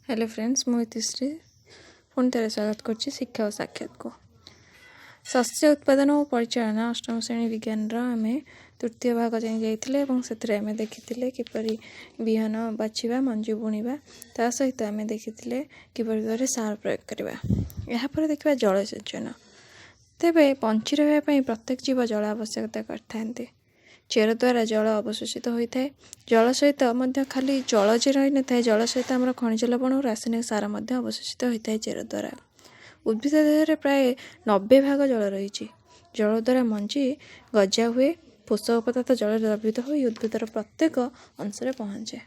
Hello friends, ମୁଁ ଇତିଶ୍ରୀ ପୁଣି ଥରେ ସ୍ୱାଗତ କରୁଛି ଶିକ୍ଷା ଓ ସାକ୍ଷାତକୁ। ଶସ୍ୟ ଉତ୍ପାଦନ ଓ ପରିଚାଳନା, ଅଷ୍ଟମ ଶ୍ରେଣୀ ବିଜ୍ଞାନର ଆମେ ତୃତୀୟ ଭାଗ ଯାଏଁ ଯାଇଥିଲେ ଏବଂ ସେଥିରେ ଆମେ ଦେଖିଥିଲେ କିପରି ବିହନ ବାଛିବା, ମଞ୍ଜି ବୁଣିବା, ତା ସହିତ ଆମେ ଦେଖିଥିଲେ କିପରି ଭାବରେ ସାର ପ୍ରୟୋଗ କରିବା। ଏହାପରେ ଦେଖିବା ଜଳସେଚନ। ତେବେ ବଞ୍ଚି ରହିବା ପାଇଁ ପ୍ରତ୍ୟେକ ଜୀବ ଜଳ ଆବଶ୍ୟକତା କରିଥାନ୍ତି। ଚେର ଦ୍ୱାରା ଜଳ ଅବଶୋଷିତ ହୋଇଥାଏ। ଜଳ ସହିତ ମଧ୍ୟ ଖାଲି ଜଳ ଯେ ରହିନଥାଏ, ଜଳ ସହିତ ଆମର ଖଣିଜ ଲବଣ ଓ ରାସାୟନିକ ସାର ମଧ୍ୟ ଅବଶୋଷିତ ହୋଇଥାଏ ଚେର ଦ୍ୱାରା। ଉଦ୍ଭିଦ ଦେହରେ ପ୍ରାୟ 90 ଭାଗ ଜଳ ରହିଛି। ଜଳ ଦ୍ୱାରା ମଞ୍ଜି ଗଜା ହୁଏ। ପୋଷକ ପଦାର୍ଥ ଜଳରେ ଦ୍ରବୀଭୂତ ହୋଇ ଉଦ୍ଭିଦର ପ୍ରତ୍ୟେକ ଅଂଶରେ ପହଞ୍ଚେ।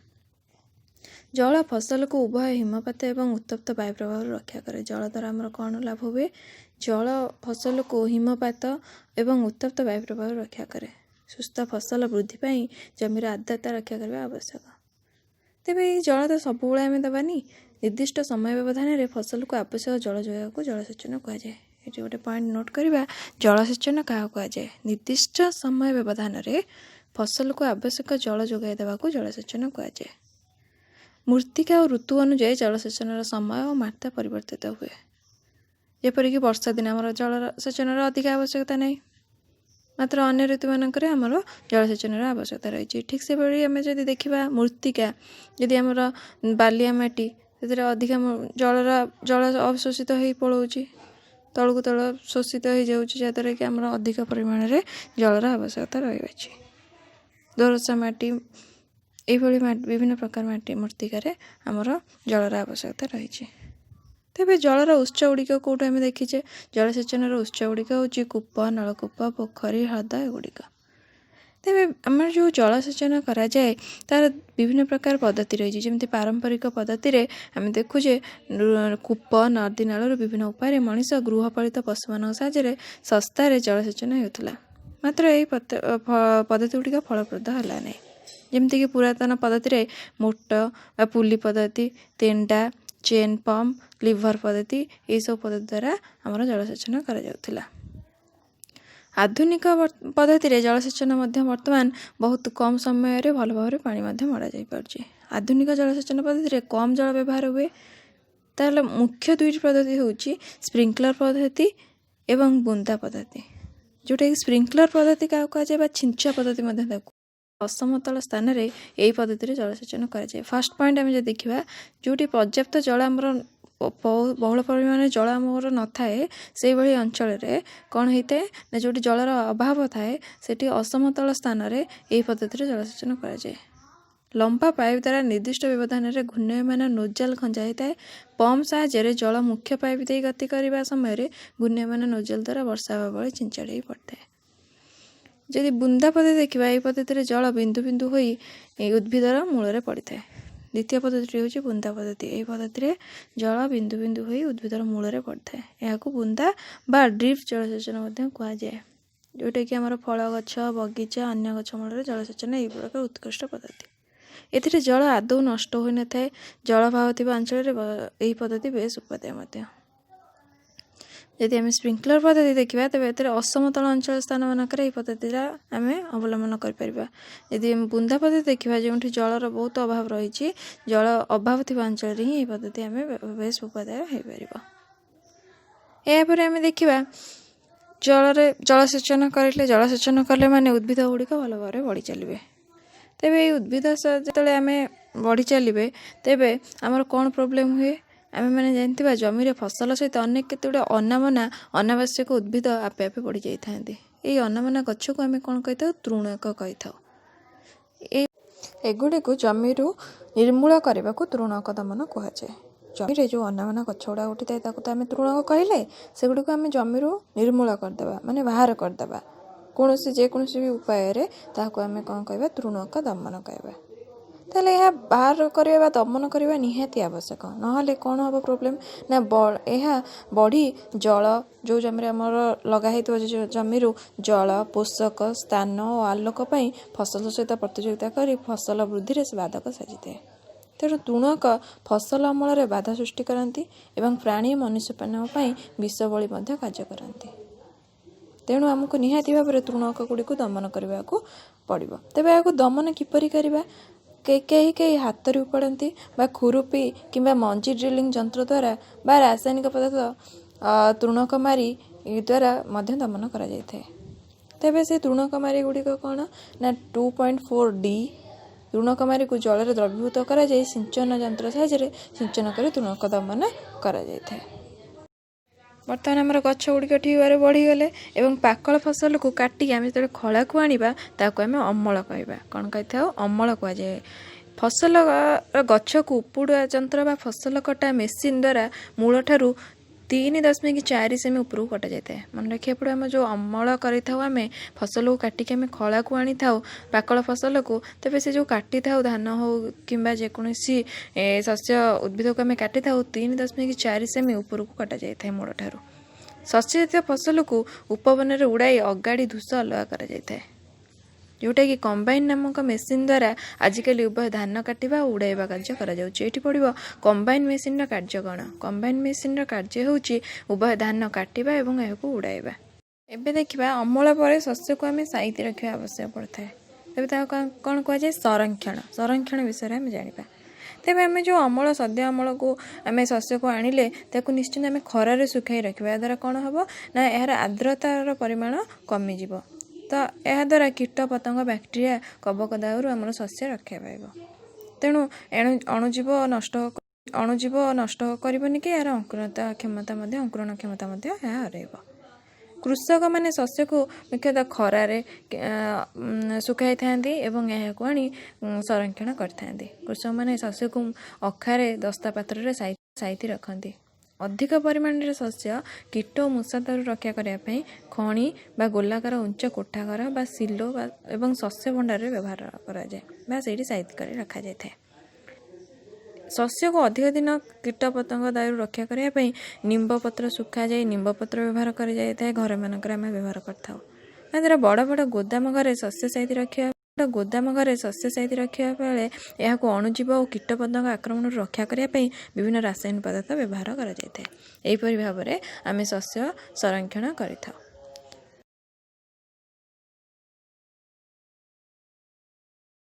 ଜଳ ଫସଲକୁ ଉଭୟ ହିମପାତ ଏବଂ ଉତ୍ତପ୍ତ ବାୟୁ ପ୍ରଭାବରୁ ରକ୍ଷା କରେ। ଜଳ ଦ୍ୱାରା ଆମର କ'ଣ ଲାଭ ହୁଏ? ଜଳ ଫସଲକୁ ହିମପାତ ଏବଂ ଉତ୍ତପ୍ତ ବାୟୁ ପ୍ରଭାବରୁ ରକ୍ଷା କରେ। ସୁସ୍ଥ ଫସଲ ବୃଦ୍ଧି ପାଇଁ ଜମିର ଆର୍ଦ୍ରତା ରକ୍ଷା କରିବା ଆବଶ୍ୟକ। ତେବେ ଏଇ ଜଳ ତ ସବୁବେଳେ ଆମେ ଦେବାନି। ନିର୍ଦ୍ଦିଷ୍ଟ ସମୟ ବ୍ୟବଧାନରେ ଫସଲକୁ ଆବଶ୍ୟକ ଜଳ ଯୋଗାଇବାକୁ ଜଳସେଚନ କୁହାଯାଏ। ଏଠି ଗୋଟେ ପଏଣ୍ଟ ନୋଟ୍ କରିବା, ଜଳସେଚନ କାହାକୁ କୁହାଯାଏ? ନିର୍ଦ୍ଦିଷ୍ଟ ସମୟ ବ୍ୟବଧାନରେ ଫସଲକୁ ଆବଶ୍ୟକ ଜଳ ଯୋଗାଇ ଦେବାକୁ ଜଳସେଚନ କୁହାଯାଏ। ମୃତ୍ତିକା ଓ ଋତୁ ଅନୁଯାୟୀ ଜଳସେଚନର ସମୟ ଓ ମାତ୍ରା ପରିବର୍ତ୍ତିତ ହୁଏ। ଯେପରିକି ବର୍ଷା ଦିନେ ଆମର ଜଳସେଚନର ଅଧିକ ଆବଶ୍ୟକତା ନାହିଁ, ମାତ୍ର ଅନ୍ୟ ଋତୁମାନଙ୍କରେ ଆମର ଜଳସେଚନର ଆବଶ୍ୟକତା ରହିଛି। ଠିକ୍ ସେଭଳି ଆମେ ଯଦି ଦେଖିବା ମୃତ୍ତିକା, ଯଦି ଆମର ବାଲିଆ ମାଟି, ସେଥିରେ ଅଧିକା ଜଳର ଜଳ ଅବଶୋଷିତ ହେଇ ପଳାଉଛି, ତଳକୁ ତଳ ଶୋଷିତ ହେଇଯାଉଛି, ଯାହାଦ୍ୱାରା କି ଆମର ଅଧିକ ପରିମାଣରେ ଜଳର ଆବଶ୍ୟକତା ରହିଅଛି। ଦୋରସା ମାଟି, ଏଇଭଳି ବିଭିନ୍ନ ପ୍ରକାର ମାଟି ମୃତ୍ତିକାରେ ଆମର ଜଳର ଆବଶ୍ୟକତା ରହିଛି। ତେବେ ଜଳର ଉତ୍ସ ଗୁଡ଼ିକ କେଉଁଠୁ ଆମେ ଦେଖିଛେ? ଜଳସେଚନର ଉତ୍ସ ଗୁଡ଼ିକ ହେଉଛି କୂପ, ନଳକୂପ, ପୋଖରୀ, ହ୍ରଦ ଏଗୁଡ଼ିକ। ତେବେ ଆମର ଯେଉଁ ଜଳସେଚନ କରାଯାଏ, ତା'ର ବିଭିନ୍ନ ପ୍ରକାର ପଦ୍ଧତି ରହିଛି। ଯେମିତି ପାରମ୍ପରିକ ପଦ୍ଧତିରେ ଆମେ ଦେଖୁଛେ, କୂପ, ନଦୀ, ନାଳରୁ ବିଭିନ୍ନ ଉପାୟରେ ମଣିଷ ଗୃହପାଳିତ ପଶୁମାନଙ୍କ ସାହାଯ୍ୟରେ ଶସ୍ତାରେ ଜଳସେଚନ ହେଉଥିଲା। ମାତ୍ର ଏହି ପଦ୍ଧତି ଗୁଡ଼ିକ ଫଳପ୍ରଦ ହେଲା ନାହିଁ। ଯେମିତିକି ପୁରାତନ ପଦ୍ଧତିରେ ମୋଟ ବା ପୁଲି ପଦ୍ଧତି, ତେଣ୍ଡା, ଚେନ୍ ପମ୍ପ, ଲିଭର ପଦ୍ଧତି, ଏହିସବୁ ପଦ୍ଧତି ଦ୍ୱାରା ଆମର ଜଳସେଚନ କରାଯାଉଥିଲା। ଆଧୁନିକ ପଦ୍ଧତିରେ ଜଳସେଚନ ମଧ୍ୟ ବର୍ତ୍ତମାନ ବହୁତ କମ୍ ସମୟରେ ଭଲ ଭାବରେ ପାଣି ମଧ୍ୟ ମଡ଼ାଯାଇପାରୁଛି। ଆଧୁନିକ ଜଳସେଚନ ପଦ୍ଧତିରେ କମ୍ ଜଳ ବ୍ୟବହାର ହୁଏ। ତାହେଲେ ମୁଖ୍ୟ ଦୁଇଟି ପଦ୍ଧତି ହେଉଛି ସ୍ପ୍ରିଙ୍କଲର ପଦ୍ଧତି ଏବଂ ବୁନ୍ଦା ପଦ୍ଧତି। ଯେଉଁଟାକି ସ୍ପ୍ରିଙ୍କଲର ପଦ୍ଧତି କାହାକୁ କୁହାଯାଏ ବା ଛିଞ୍ଚା ପଦ୍ଧତି ମଧ୍ୟ ତାକୁ। ଅସମତଳ ସ୍ଥାନରେ ଏହି ପଦ୍ଧତିରେ ଜଳସେଚନ କରାଯାଏ। ଫାର୍ଷ୍ଟ ପଏଣ୍ଟ ଆମେ ଯଦି ଦେଖିବା, ଯେଉଁଠି ପର୍ଯ୍ୟାପ୍ତ ଜଳ ଆମର ବହୁଳ ପରିମାଣରେ ଜଳ ଆମର ନଥାଏ, ସେଇଭଳି ଅଞ୍ଚଳରେ କ'ଣ ହେଇଥାଏ ନା, ଯେଉଁଠି ଜଳର ଅଭାବ ଥାଏ, ସେଠି ଅସମତଳ ସ୍ଥାନରେ ଏହି ପଦ୍ଧତିରେ ଜଳସେଚନ କରାଯାଏ। ଲମ୍ବା ପାଇପ୍ ଦ୍ୱାରା ନିର୍ଦ୍ଦିଷ୍ଟ ବ୍ୟବଧାନରେ ଘୂର୍ଣ୍ଣୟମାନ ନୋଜାଲ ଖଞ୍ଜା ହୋଇଥାଏ। ପମ୍ପ ସାହାଯ୍ୟରେ ଜଳ ମୁଖ୍ୟ ପାଇପ୍ ଦେଇ ଗତି କରିବା ସମୟରେ ଘୂର୍ଣ୍ଣୟମାନ ନୋଜାଲ ଦ୍ୱାରା ବର୍ଷା ହେବା ଭଳି ଛିଞ୍ଚାଡ଼ି ହୋଇ ପଡ଼ିଥାଏ। ଯଦି ବୁନ୍ଦା ପଦ୍ଧତି ଦେଖିବା, ଏହି ପଦ୍ଧତିରେ ଜଳ ବିନ୍ଦୁ ବିନ୍ଦୁ ହୋଇ ଉଦ୍ଭିଦର ମୂଳରେ ପଡ଼ିଥାଏ। ଦ୍ୱିତୀୟ ପଦ୍ଧତିଟି ହେଉଛି ବୁନ୍ଦା ପଦ୍ଧତି। ଏହି ପଦ୍ଧତିରେ ଜଳ ବିନ୍ଦୁ ବିନ୍ଦୁ ହୋଇ ଉଦ୍ଭିଦର ମୂଳରେ ପଡ଼ିଥାଏ। ଏହାକୁ ବୁନ୍ଦା ବା ଡ୍ରିପ୍ ଜଳସେଚନ ମଧ୍ୟ କୁହାଯାଏ। ଯେଉଁଟାକି ଆମର ଫଳ ଗଛ, ବଗିଚା, ଅନ୍ୟ ଗଛ ମୂଳରେ ଜଳସେଚନ ଏହି ପ୍ରକାର ଉତ୍କୃଷ୍ଟ ପଦ୍ଧତି। ଏଥିରେ ଜଳ ଆଦୌ ନଷ୍ଟ ହୋଇନଥାଏ। ଜଳାଭାବ ଥିବା ଅଞ୍ଚଳରେ ଏହି ପଦ୍ଧତି ବେଶ ଉପାଦେୟ ମଧ୍ୟ। ଯଦି ଆମେ ସ୍ପ୍ରିଙ୍କଲର ପଦ୍ଧତି ଦେଖିବା, ତେବେ ଏଥିରେ ଅସମତଳ ଅଞ୍ଚଳ ସ୍ଥାନମାନଙ୍କରେ ଏହି ପଦ୍ଧତିଟା ଆମେ ଅବଲମ୍ବନ କରିପାରିବା। ଯଦି ଆମେ ବୁନ୍ଦା ପଦ୍ଧତି ଦେଖିବା, ଯେଉଁଠି ଜଳର ବହୁତ ଅଭାବ ରହିଛି, ଜଳ ଅଭାବ ଥିବା ଅଞ୍ଚଳରେ ହିଁ ଏହି ପଦ୍ଧତି ଆମେ ବେଶ ଉପାଦେୟ ହେଇପାରିବ। ଏହାପରେ ଆମେ ଦେଖିବା ଜଳରେ ଜଳସେଚନ କରିଲେ, ଜଳସେଚନ କଲେ ମାନେ ଉଦ୍ଭିଦ ଗୁଡ଼ିକ ଭଲ ଭାବରେ ବଢ଼ି ଚାଲିବେ। ତେବେ ଏଇ ଉଦ୍ଭିଦ ଯେତେବେଳେ ଆମେ ବଢ଼ି ଚାଲିବେ, ତେବେ ଆମର କ'ଣ ପ୍ରୋବ୍ଲେମ୍ ହୁଏ? ଆମେମାନେ ଜାଣିଥିବା ଜମିରେ ଫସଲ ସହିତ ଅନେକ କେତେ ଗୁଡ଼ିଏ ଅନାବନା ଅନାବଶ୍ୟକ ଉଦ୍ଭିଦ ଆପେ ଆପେ ବଢ଼ି ଯାଇଥାନ୍ତି। ଏଇ ଅନାବନା ଗଛକୁ ଆମେ କ'ଣ କହିଥାଉ? ତୃଣକ କହିଥାଉ। ଏଗୁଡ଼ିକୁ ଜମିରୁ ନିର୍ମୂଳ କରିବାକୁ ତୃଣକ ଦମନ କୁହାଯାଏ। ଜମିରେ ଯେଉଁ ଅନାବନା ଗଛ ଗୁଡ଼ାକ ଉଠିଥାଏ, ତାକୁ ତ ଆମେ ତୃଣକ କହିଲେ। ସେଗୁଡ଼ିକୁ ଆମେ ଜମିରୁ ନିର୍ମୂଳ କରିଦେବା, ମାନେ ବାହାର କରିଦେବା କୌଣସି ଯେକୌଣସି ବି ଉପାୟରେ, ତାହାକୁ ଆମେ କ'ଣ କହିବା? ତୃଣକ ଦମନ କହିବା। ତାହେଲେ ଏହା ବାହାର କରିବା ବା ଦମନ କରିବା ନିହାତି ଆବଶ୍ୟକ। ନହେଲେ କ'ଣ ହେବ ପ୍ରୋବ୍ଲେମ୍ ନା, ଏହା ବଢ଼ି ଜଳ, ଯେଉଁ ଜମିରେ ଆମର ଲଗା ହେଇଥିବ, ଜମିରୁ ଜଳ, ପୋଷକ, ସ୍ଥାନ ଓ ଆଲୋକ ପାଇଁ ଫସଲ ସହିତ ପ୍ରତିଯୋଗିତା କରି ଫସଲ ବୃଦ୍ଧିରେ ସେ ବାଧକ ସାଜିଥାଏ। ତେଣୁ ତୃଣକ ଫସଲ ଅମଳରେ ବାଧା ସୃଷ୍ଟି କରନ୍ତି ଏବଂ ପ୍ରାଣୀ ମନୁଷ୍ୟମାନଙ୍କ ପାଇଁ ବିଷ ଭଳି ମଧ୍ୟ କାର୍ଯ୍ୟ କରନ୍ତି। ତେଣୁ ଆମକୁ ନିହାତି ଭାବରେ ତୃଣକ ଗୁଡ଼ିକୁ ଦମନ କରିବାକୁ ପଡ଼ିବ। ତେବେ ଏହାକୁ ଦମନ କିପରି କରିବା? କେହି କେହି ହାତରେ ଉପାଡ଼ନ୍ତି ବା ଖୁରୁପି କିମ୍ବା ମଞ୍ଜି ଡ୍ରିଲିଂ ଯନ୍ତ୍ର ଦ୍ୱାରା ବା ରାସାୟନିକ ପଦାର୍ଥ ତୃଣକମାରୀ ଦ୍ୱାରା ମଧ୍ୟ ଦମନ କରାଯାଇଥାଏ। ତେବେ ସେ ତୃଣକମାରୀ ଗୁଡ଼ିକ କ'ଣ ନା 2.4 ଡି ତୃଣକମାରୀକୁ ଜଳରେ ଦ୍ରବୀଭୂତ କରାଯାଇ ସିଞ୍ଚନ ଯନ୍ତ୍ର ସାହାଯ୍ୟରେ ସିଞ୍ଚନ କରି ତୃଣକ ଦମନ କରାଯାଇଥାଏ। ବର୍ତ୍ତମାନ ଆମର ଗଛ ଗୁଡ଼ିକ ଠିକ୍ ଭାବରେ ବଢ଼ିଗଲେ ଏବଂ ପାକଳ ଫସଲକୁ କାଟିକି ଆମେ ଯେତେବେଳେ ଖଳାକୁ ଆଣିବା, ତାକୁ ଆମେ ଅମଳ କହିବା। କ'ଣ କହିଥାଉ? ଅମଳ କୁହାଯାଏ। ଫସଲ ଗଛକୁ ଉପୁଡ଼ା ଯନ୍ତ୍ର ବା ଫସଲ କଟା ମେସିନ୍ ଦ୍ୱାରା ମୂଳଠାରୁ 3.4 ସେମି ଉପରକୁ କଟାଯାଇଥାଏ। ମନେ ରଖିବାକୁ ପଡ଼ିବ, ଆମେ ଯେଉଁ ଅମଳ କରିଥାଉ, ଆମେ ଫସଲକୁ କାଟିକି ଆମେ ଖଳାକୁ ଆଣିଥାଉ ପାକଳ ଫସଲକୁ, ତେବେ ସେ ଯେଉଁ କାଟିଥାଉ, ଧାନ ହେଉ କିମ୍ବା ଯେକୌଣସି ଶସ୍ୟ ଉଦ୍ଭିଦକୁ ଆମେ କାଟିଥାଉ, 3.4 ସେମି ଉପରକୁ କଟାଯାଇଥାଏ ମୂଳଠାରୁ। ଶସ୍ୟ ଜାତୀୟ ଫସଲକୁ ଉପବନରେ ଉଡ଼ାଇ ଅଗାଡ଼ି ଧୂସ ଅଲଗା କରାଯାଇଥାଏ, ଯେଉଁଟାକି କମ୍ବାଇନ୍ ନାମକ ମେସିନ୍ ଦ୍ୱାରା ଆଜିକାଲି ଉଭୟ ଧାନ କାଟିବା ଓ ଉଡ଼ାଇବା କାର୍ଯ୍ୟ କରାଯାଉଛି। ଏଇଠି ପଡ଼ିବ, କମ୍ବାଇନ୍ ମେସିନ୍ର କାର୍ଯ୍ୟ କ'ଣ? କମ୍ବାଇନ୍ ମେସିନ୍ର କାର୍ଯ୍ୟ ହେଉଛି ଉଭୟ ଧାନ କାଟିବା ଏବଂ ଏହାକୁ ଉଡ଼ାଇବା। ଏବେ ଦେଖିବା, ଅମଳ ପରେ ଶସ୍ୟକୁ ଆମେ ସାଇତି ରଖିବା ଆବଶ୍ୟକ ପଡ଼ିଥାଏ। ତେବେ ତାକୁ କ'ଣ କୁହାଯାଏ? ସଂରକ୍ଷଣ। ସଂରକ୍ଷଣ ବିଷୟରେ ଆମେ ଜାଣିବା। ତେବେ ଆମେ ଯେଉଁ ଅମଳ, ସଦ୍ୟ ଅମଳକୁ ଆମେ ଶସ୍ୟକୁ ଆଣିଲେ, ତାକୁ ନିଶ୍ଚିନ୍ତ ଆମେ ଖରାରେ ଶୁଖାଇ ରଖିବା। ଏହାଦ୍ୱାରା କ'ଣ ହେବ ନା ଏହାର ଆର୍ଦ୍ରତାର ପରିମାଣ କମିଯିବ। ତ ଏହାଦ୍ୱାରା କୀଟ ପତଙ୍ଗ, ବ୍ୟାକ୍ଟେରିଆ, କବକ ଦାଉରୁ ଆମର ଶସ୍ୟ ରକ୍ଷା ପାଇବ। ତେଣୁ ଏଣୁ ଅଣୁଜୀବ ନଷ୍ଟ କରିବନି କି ଏହାର ଅଙ୍କୁରତା କ୍ଷମତା ମଧ୍ୟ, ଅଙ୍କୁରଣ କ୍ଷମତା ମଧ୍ୟ ଏହା ହରାଇବ। କୃଷକମାନେ ଶସ୍ୟକୁ ମୁଖ୍ୟତଃ ଖରାରେ ଶୁଖାଇଥାନ୍ତି ଏବଂ ଏହାକୁ ଆଣି ସଂରକ୍ଷଣ କରିଥାନ୍ତି। କୃଷକମାନେ ଶସ୍ୟକୁ ଅଖାରେ, ଦସ୍ତା ପାତ୍ରରେ ସାଇତି ରଖନ୍ତି। ଅଧିକ ପରିମାଣରେ ଶସ୍ୟ କୀଟ ଓ ମୂଷା ଦାଉରୁ ରକ୍ଷା କରିବା ପାଇଁ ଖଣି ବା ଗୋଲାକାର ଉଞ୍ଚ କୋଠା ଘର ବା ସିଲୋ ବା ଏବଂ ଶସ୍ୟ ଭଣ୍ଡାରରେ ବ୍ୟବହାର କରାଯାଏ ବା ସେଇଠି ସାଇତି କରି ରଖାଯାଇଥାଏ। ଶସ୍ୟକୁ ଅଧିକ ଦିନ କୀଟ ପତଙ୍ଗ ଦାଉରୁ ରକ୍ଷା କରିବା ପାଇଁ ନିମ୍ବ ପତ୍ର ଶୁଖାଯାଇ ନିମ୍ବ ପତ୍ର ବ୍ୟବହାର କରାଯାଇଥାଏ। ଘରମାନଙ୍କରେ ଆମେ ବ୍ୟବହାର କରିଥାଉ। ଏହାଦ୍ୱାରା ବଡ଼ ବଡ଼ ଗୋଦାମ ଘରେ ଶସ୍ୟ ସାଇତି ରଖିବା ଗୋଦାମ ଘରେ ଶସ୍ୟ ସାଇତି ରଖିବା ବେଳେ ଏହାକୁ ଅଣୁଜୀବ ଓ କୀଟପତଙ୍ଗ ଆକ୍ରମଣରୁ ରକ୍ଷା କରିବା ପାଇଁ ବିଭିନ୍ନ ରାସାୟନିକ ପଦାର୍ଥ ବ୍ୟବହାର କରାଯାଇଥାଏ। ଏହିପରି ଭାବରେ ଆମେ ଶସ୍ୟ ସଂରକ୍ଷଣ କରିଥାଉ।